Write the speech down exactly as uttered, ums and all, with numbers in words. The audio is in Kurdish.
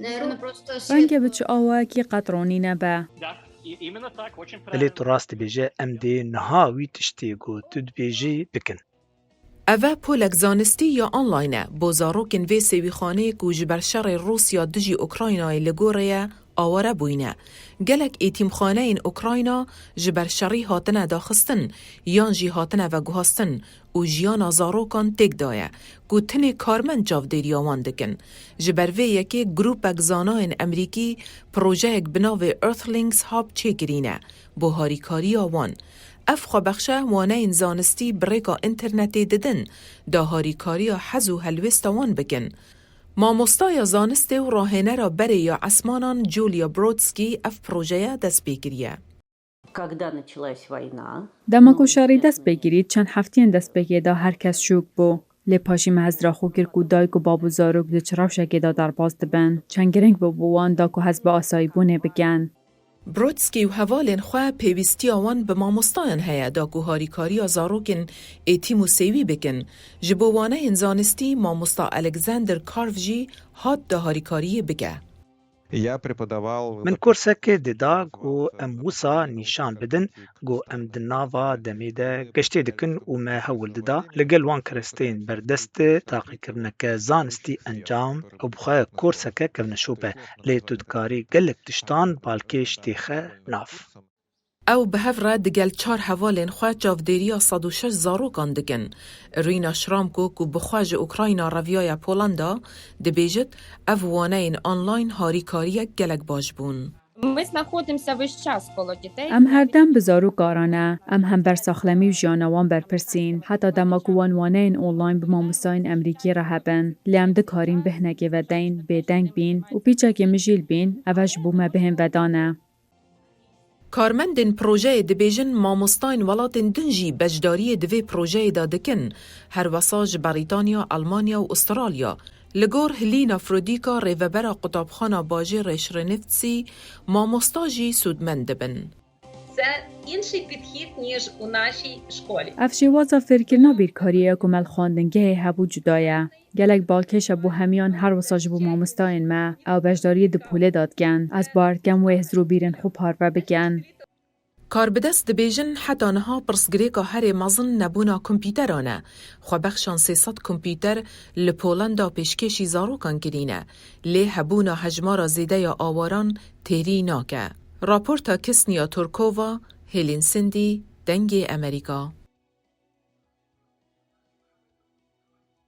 Наверное, просто свет. Renge bi çi awayekî qet ronî nebe. Belê tu rast dibêje, em dê niha wî tiştê ku tu dibêjî bikin. Ev e polek zanistî ya online e bo zarokên vê sêwîxaneyê ku ji ber şerê Rûsya dijî Ukraynayê li gorê ye, aware bûyne. Gelek êtîmxaneyên Ukrayna ji ber şerî hatine daxistin yan jî hatine veguhastin û jiyana zarokan têk daye ku tenê karmend çavdêriya wan dikin. Ji ber vê yekê grûpek zanayên Emerîkî projeyek bi navê Earthlings Hub çêkirîne bo harîkariya wan. Ev xwebexşe waneyên zanistî bi rêka înternetê didin da harîkariya hez û helwêsta wan bikin. Mamostaya zanistê û rahênera berê ya esmanan Julia Brodsky ev projeye dest pê kiriye. Когда началась война, Dema ku şerî dest pê kirî, çend heftiyên destpêkê de her kes şûk bû. Lê paşî me hezra xwe kir ku dayik û bab û zarok di çi rewşekê de derbas dibin. Çend girîng bû bo wan da ku hez bi asayîbûnê bikin. Brodsky û hevalên xwe pêwîstiya wan bi mamostayan heye da ku harîkariya zarokên êtîm û sêwî bikin. Ji bo waneyên zanistî mamosta Alexander Karv jî hat da harîkariyê bike. Min kurseke dida ku em wisa nîşan bidin ku em di nava demê de geştê dikin û me hewl dida li gel wan keresteyên berdest taqîkirineke zanistî encam û bi xwe kurseke kevneşop e, lê tu dikarî gelek tiştan balkêş têxe nav. Ew bi hev re digel çar hevalên xwe çavdêriya sed û şeş zarokan dikin. Irina Şramko ku bi xwe ji Ukrayna reviyaye Polanda, dibêjit, ev waneyên online harîkariyek gelek baş bûn. Ми знаходимося весь час коло дітей. Em her dem bi zaroka re ne. Em hember saxlemî û jiyana wan berpirsîn. Heta dema ku wan waneyên online bi mamostayên Emerîkî re hebin. Lê em dikarîn bi hinekê ve deyn, bêdeng bîn û pîçekê mijîl bîn, ev e ji bo me bihên vedan e. Karmendên projeyê dibêjin mamostayên welatên din jî beşdariyê di vê projeyê de dikin, her wesa ji Berîtanya, Elmanya û Ustralya. Li gor Helena Frodika, rêvebera qutabxana bajêr Srenovci, mamosta jî sûdmend dibin. Це інший підхід, ніж у нашій школі. Ev şêwaza fêrkirina bîrkariyê ye ku me li xwendingehê hebû cuda ye. Gelek balkêş e bo hemiyan, her wisa ji bo mamostayên me. Ew beşdariyê di polê de dikin. Ez bawer dikim wê hizr û bîrên xwe parve bikin. Karbidest dibêjin heta niha pirsgirêka herê mezin nebûna kompîteran e. Xwebexşan sê sed kompîter li Polenda pêşkêşî zarokan kirîne, lê hebûna hejmara zêde ya awaran têrî nake. Raporta Kisniya Turkova, Hêlîn Sindî, Dengê Emerîka.